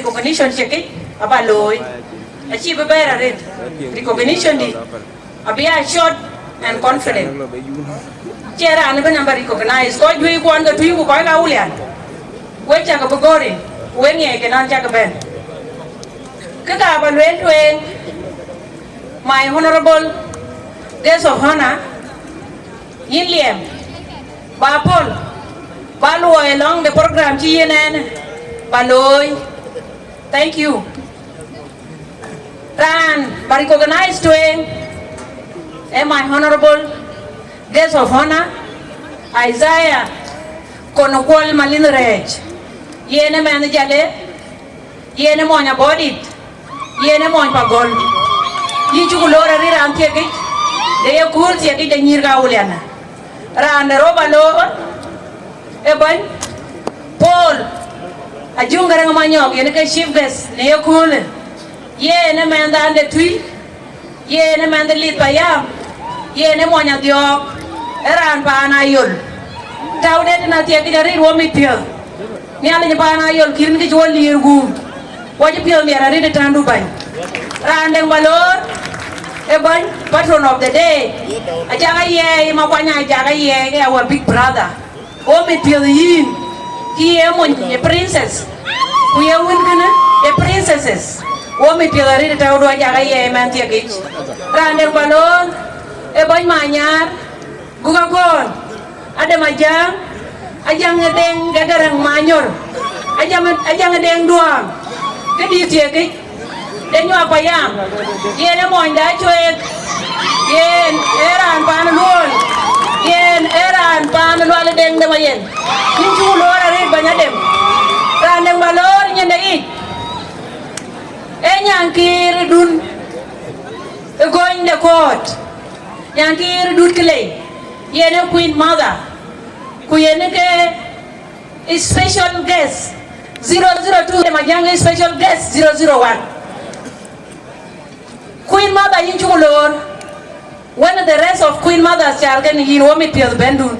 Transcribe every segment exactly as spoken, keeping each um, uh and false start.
Recognition cï kï aba looi, acï bï bɛ̈ɛ̈r arëët. Recognition dï abï a short and confident. Cie raan bï namba recognize, kɔc juëc kuɔn ke tui ku kɔc ka Awulian. Wek cakë bï gɔ̈ɔ̈r in, wek ŋiɛc ke nɔn cakë bɛ̈n. Kë ka ba lueel tueŋ, my honorable guest of honor, yïn liɛm, ba pɔ̈l, ba luɔi along the program cï yïn ɛn ba looi. Thank you. Raan ba recognize tueŋ, eh, my honorable guest of honor, Isaiah Kono Kuɔl Malin Rɛɛc, yen ë mɛnh Jale, yen ë mony Abɔdit, yen ë mony Pagɔl. Yïn cuk loor arï raan thiekic, de ye kuur thiekic de nyïïr ka Awulian. Raan de rou ba loor, ë bɛ̈ny Paul Ajuŋ Gäräŋ Manyɔk, yen ke chief guest në ye kuur. Yen ë mɛnhdan de tui, yen ë mɛnh Lith Payam, yen ë mony Adhiɔ̈ɔ̈k, ë raan paan Ayol. Tääu de tën athiɛɛk kïc arëët wo mit piɔ̈ɔ̈th. Nhialic paan Ayol kï rin kï cï wo liir guum. Wo cï piɔ̈ɔ̈th miɛt arëët ë tändu bäny. Raan dɛ̈ŋ ba loor, ë bɛ̈ny, patron of the day. Ajak Ayiɛɛi, Makuany Ajak Ayiɛɛi, ke our big brother. Wo mit piɔ̈ɔ̈th yïn, kï ye mony ë princess, ku ye wën kënë ë princesses. Wo mit piɔ̈ɔ̈th arëët tääu du Ajak Ayiɛɛi mɛnh thiekic. Raan dɛ̈ŋ ba loor, ë bɛ̈ny Manyaar, Guk Akɔ̈ɔ̈n, Adem Ajaŋ, Ajaŋ Deŋ de Gäräŋ Manyɔr, Ajaŋ, Ajaŋ Deŋ Duaŋ, këdï thiekic. De Nyuak Payam, yen ë mony da Cueek, yen ë raan paan Luɔl, yen ë raan paan Lual Deŋ de Mayen. Yïn cuk loor arëët bɛ̈ny Adem. Raan dɛ̈ŋ ba loor nyin de yic, ë nyankïïr dun ë gɔny de kɔ̈ɔ̈t, nyankïïr dut kë lei, yen ë queen mother, ku yen ë ke special guest zero zero two, Adem Ajaŋ special guest zero zero one. Queen mother, yïn cuk loor, when the rest of queen mothers cal kën yïn, wo mit piɔ̈ɔ̈th bɛ̈ndun.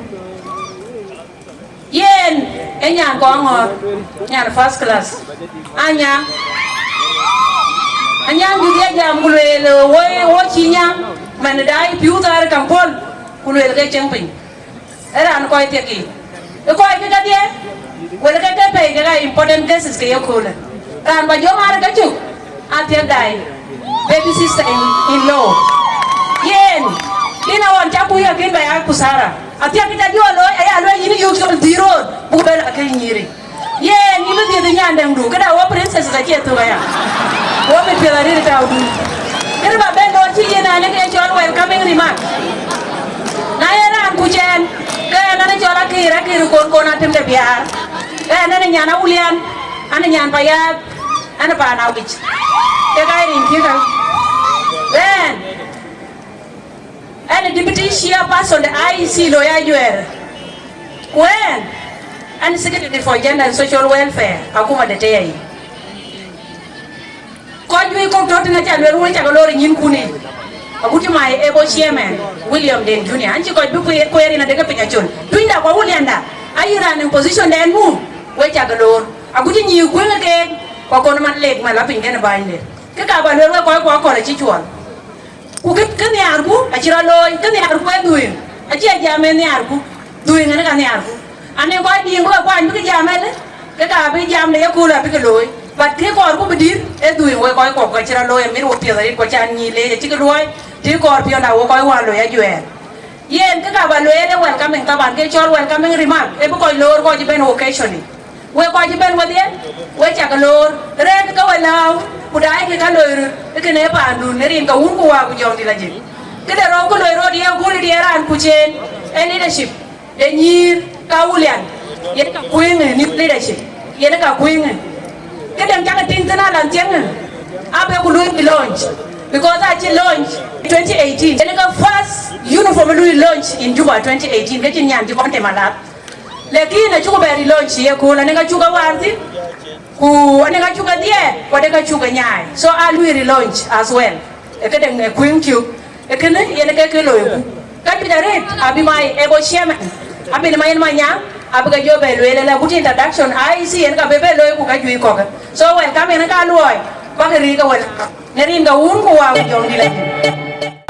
Yen ë nyan kɔŋ ŋɔ̈ɔ̈r, nyan first class. Anyaŋ, Anyaŋ juëc ye jam ku lueel, wo, wo cï nyaŋ, man daai piu thar kam pɔ̈l, ku lueel ke cieŋ piny. Ë raan kɔc thiekic, ë kɔc ke kedhie, wël ke ke pɛ̈i ke ka important cases ke ye köölë. Raan ba jɔ ŋaar ke cuk, athiek daai, baby sister in, in law. Yen, yen awɔn ca kuc akën ba ya kusara. Athiek ca jɔ looi, aya lueel yïn yök col dhïïr roor, buk bɛ la ke nyïïri. Yen, yïn bï dhiëth nyan dɛ̈ŋdu, këda wo princesses acie thök aya. Wo mit piɔ̈ɔ̈th arëët tääu dun. Këdï ba ben loor cï yen anë ke cɔl welcoming remark. Na ye raan kuc ɛn, ke ɛn anë cɔl Akïïr, Akïïr kon kon atem de biaar. Ke ɛn anë nyan Awulian, anë nyan Payath, anë paan Awic. Ke ka rin thiëk kä. Ɛn, ɛn deputy chairperson de I E C looi ajuɛɛr. Ku ɛn, ɛn secretary for gender and social welfare, akuma de tëya yic. Kɔc juëc kɔ̈k tɔ̈ tën aca lueel wun cakë loor ë nyïnkun yic. Agut cï my able chairman, William Deng Junior, an cï kɔc bï kueer, kueer yen adekë piny acol. Tunyda ku Awulianda, ayï raan in position dɛn muk, we cakë loor. Agut cï nyïïr kuëŋ ë keek, ku akɔn man lek man la piny kën ë bänyde. Kë ka ba lueel wek kɔc ku akɔ̈l acï cuɔl. Ku kë, kë nhiaarku acï rɔt looi, kë nhiaarku ë dhuëëŋ, acie jam ë nhiaarku, dhuëëŋ ënë ka nhiaarku. Anɔŋ kɔc diiŋ bï ke kuany bï ke jam ëlë, ke ka bï jam de yeköölë abï ke looi. But kë kɔɔrku bï dït ë dhuëëŋ, wek kɔc kɔ̈k ka cï rɔt looi, amit wo piɔ̈ɔ̈th arëët ku can nyïïr leec acï ke luɔi, të kɔɔr piɔ̈nda wo kɔc wään loi ajuɛɛr. Yen kë ka ba lueel ë welcoming, taban ke cɔl welcoming remark, ë bï kɔc loor kɔc ëbɛ̈n occasion yic. Wek kɔc ëbɛ̈n wedhie, we cakë loor, rɛ̈ɛ̈k ke we lääu, ku daai ke ka loi röt, ë kënë ë paandun, ë rin ke wun ku wää ku jɔŋdït la jël. Këde rou kë loi rot ye guulë diɛɛr raan kuc en, ë leadership de nyïïr ka Awulian, yen ka kuëëŋë new leadership, yen ka kuëëŋë. Këdäŋ cakë tïŋ thïn alan thiëŋë, abe ku luöi launch, because acï launch twenty eighteen. Yen ka first uniform lui launch in Juba twenty eighteen, ke cïn nyan cï kɔn tem alath. Lakin acuk bɛ relaunch ye kööl, anɔŋ ka cuk awär thïn, ku anɔŋ ka cuk adhiɛɛr, ku adek ka cuk anyaai. So a lui relaunch as well. Ë këdäŋ ë kuëŋ cök, ë kënë yen ke ke loiku. Ka juëc arëët abï my able chairman, abï ma yen Manyaŋ, Abï ke jɔ bɛ lueel ëlä, good introduction, I C yen ka bï bɛ looi ku ka juëc kɔ̈k. So welcome yen ka luɔi, bäk riik ke wël. Në rin ke wun ku wa ku jɔŋdït la.